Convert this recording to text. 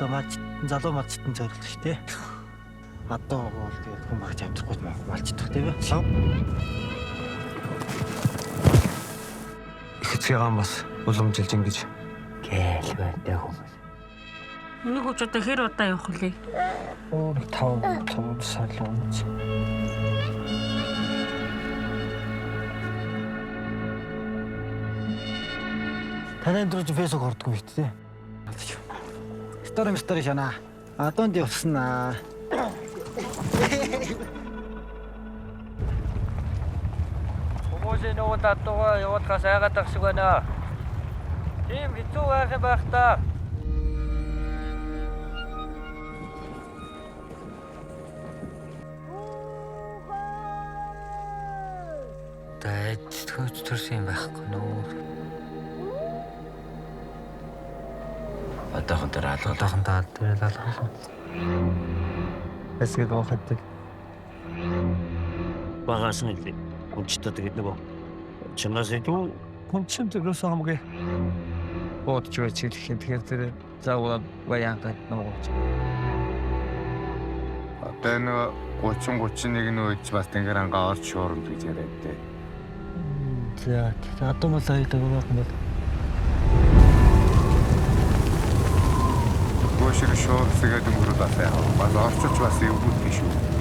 Одоо малч залуу малчтан зориулж шүү дээ. Одоо бол тэгээд хүн багч амьдрахгүй малчдах тийм ээ. Их эцгийн бас уламжилж ингэж Гээл байдаг хүмүүс. Нэг үуч одоо хэр удаа явах вүлээ? Өөр 5 5 салуунч. Таны өдрөж фэйсбүүк ордгүй юм шүү дээ. Стори стори шана. Адуунд явсан аа. Хүмүүсийн нөгөө татуугаа явуулахаас айгаад ах шиг байна. Тийм хэцүү байх юм байх та. Дайд хөөж төрсөн юм байхгүй нөө. Одоохон дээр алга. Одоохон даа дээр л алгасан. эсгээд уухаддаг. Багаас нь л хүнчтэй тэгээд нөгөө чамнаас илүү Хүн чинь тэрээс хамгийн бодж байж хэлэх юм. Тэгэхээр тэр заавал баян гад нуугч. Одоо нөгөө 30 31 нөөж бас тэнгэр ангаа орж шуурна гэж яриад дээ. За адуу мал аядаг байх юм бол. Гөөшөр шуурсгээд өнгөрөөд бас яах вэ? Бас орчилж бас эвгүүд биш үү?